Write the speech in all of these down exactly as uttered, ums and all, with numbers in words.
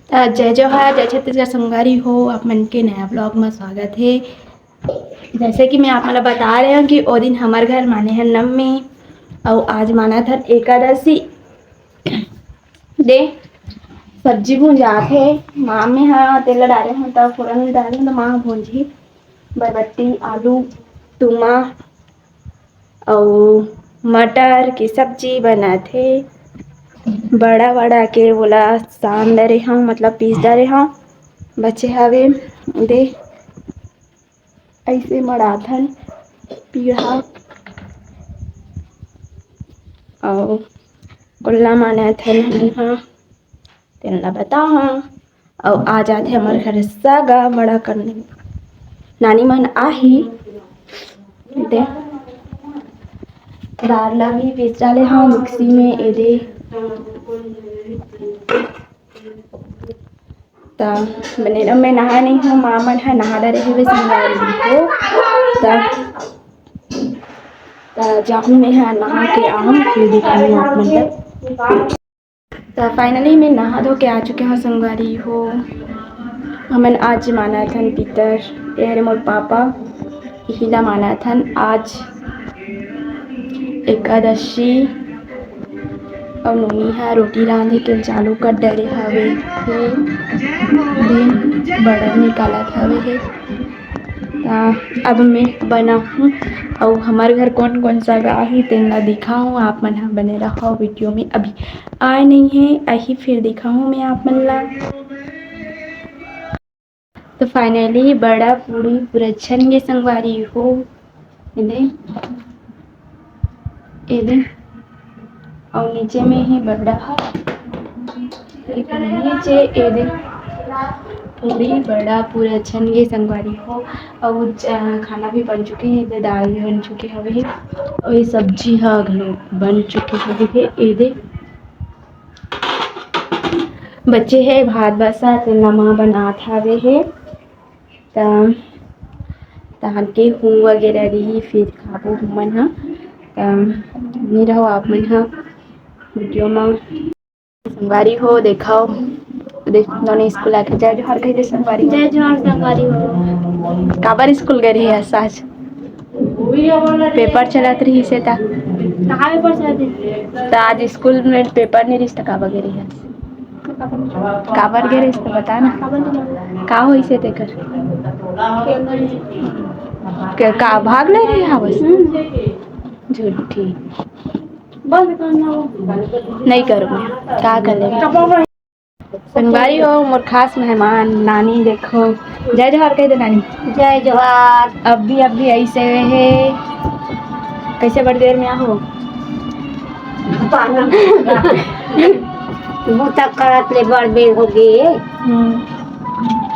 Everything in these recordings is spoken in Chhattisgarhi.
त जय जोहार, जय छत्तीसगढ़ संगवारी हो, आप मन के नया vlog में स्वागत है। जैसे कि मैं आप मन ला बता रहे हूँ कि ओ दिन हमर घर माने हन नवमी, अउ आज मानत हन एकादशी। दे सब्जी भूंजात हे, माँ में हा तेल ला डारे हूँ, तब फोरन डारे हूँ, तो माँ भूंजी बरबट्टी, आलू, तुमा अउ मटर के सब्जी बनात हे। बड़ा बड़ा के ओला सान दे रेहेंव, मतलब पीस दे रेहेंव, बचे हवे। दे ऐसे मड़ाथन पीढ़ा अउ गोल्ला मानथन हमन हा, तेन ला बताहूँ। अउ आ जाथे हमर घर सागा मड़ा करने, नानी मन आही। दे दार ला भी पीस डाले हूँ मिक्सी में, एदे। त बने रहो, मैं नहा नहीं हूँ, माँ मन ह नहा डरे हवे संगवारी हो। त त जाहूँ मैं ह नहा के आहूँ, फिर दिखाऊँ आप मन ला। त finally मैं नहा धो के आ चुके हूँ संगवारी हो। हमन आज मानत हन पितर, ये हरे मोर पापा, इही ला मानत हन आज एकादशी। अउ नोनी ह रोटी रांधे के चालू कर डरे हवे हे, दिन बड़ा निकालत हवे हे। त अब मैं बनाहूँ अउ हमर घर कौन कौन साग आही तेन ला दिखाहूँ, आप मन ह बने रहो video में। अभी आए नहीं है, आही फिर दिखाहूँ मैं आप मन ला। तो finally बड़ा पूरी पूरा छन गे संगवारी हो। एदे, एदे, अउ नीचे में ही बड़ा ह। एक नीचे एदे, पूरी बड़ा पूरा छन गे संगवारी हो। अउ च-, खाना भी बन चुके हे, एदे दाल भी बन चुके हवे हे, अउ ये सब्जी ह घलो बन चुके हवे हे। एदे बचे हे भात बसा, तेन ला माँ बनात हवे हे। त तहान के हूँ वगैरह रही, फिर खाबो हमन ह। त बने रहो आप मन ह video म। संगवारी हो, देखो, देख, नोनी स्कूल आके जय जोहार कह दे संगवारी। जय जोहार संगवारी हो। काबर स्कूल गए रही आज? Paper चलत रहिस हे त। कहाँ paper चलत रहिस? त आज स्कूल में paper नहीं रहिस त काबर गे रहिस? काबर गे रहिस त बता ना। काबर नहीं? का होइस हे तेकर? के, का भाग ले रहे हवस? हम्म। झूठी। बंद करना वो। नहीं करूँ मैं। का कर ले? संगवारी हो, मोर खास मेहमान नानी, देखो, जय जोहार कह दे नानी। जय जोहार। अभी, अभी ऐसे हे, कैसे बड़ देर में आहो? बूता करत ले बड़ बेर हो गे। हम्म।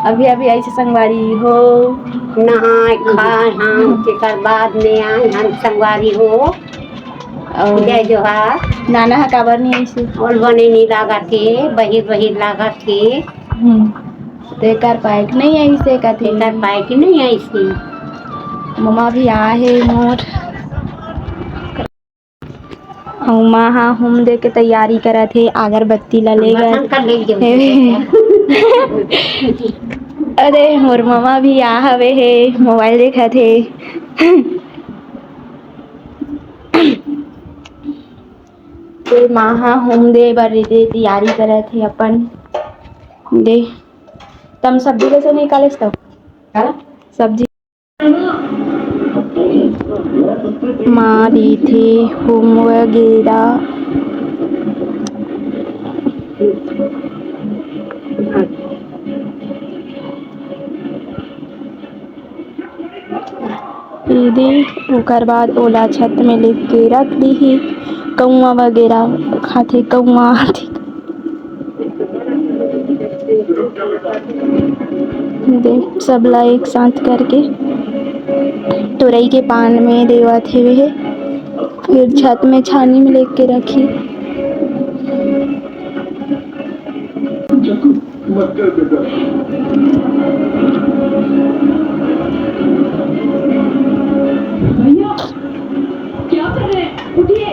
अभी, अभी ऐसे संगवारी हो। नहाए खाए हम, तेकर बाद में आए हम संगवारी हो। अउ जय जोहार। नाना ह काबर नहीं आइस? ओल बने नहीं लागत हे, बहिर बहिर लागत हे। हम्म। तेकर पाए के नहीं आइस हे कथे। तेकर पाए के नहीं आइस हे। ममा भी आ हे मोर। अउ माँ ह हूम दे के तैयारी करत हे, अगरबत्ती ला ले गे हे। अरे मोर ममा भी आ हवे हे, mobile देखत हे। ते माँ ह हूम दे बर दे तैयारी करत हे अपन। दे, तम सब्जी कैसे निकालेस तब? हाँ? सब्जी माँ देथे हूम वगैरह। दीदी, ओकर बाद ओला छत में लेके रख दीही। कौआ वगैरह खाथे, कौआ आथे। दे, सबला एक साथ करके टोरई के पान में देवत हेवे हे, फिर छत में छानी में लेके रखी। भैया, क्या कर रहे हैं? उठिए।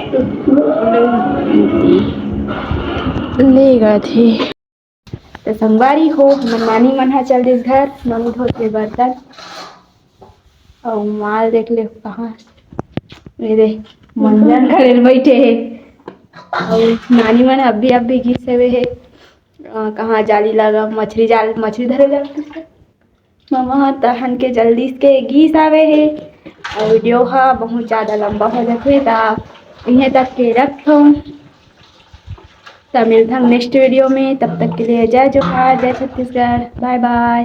ले गए थे। त संगवारी हो, हमर नानी मन ह चल दिस घर, मम्मी धोत हे बर्तन। अउ माल देख ले कहाँ, ये दे, मंजन करे ल बैठे हे। अउ नानी मन अभी अभी गिस हवे हे, अ, कहाँ जाली लगा, मछरी जाल, मछरी धरे जाल। ममा ह तहन के जल्दी के गिस आवे हे। अउ वीडियो ह बहुत ज्यादा लंबा हो जाथे, त इहें तक के रखथों। त मिलथन नेक्स्ट वीडियो में, तब तक के लिए जय जोहार, जय छत्तीसगढ़, बाय बाय।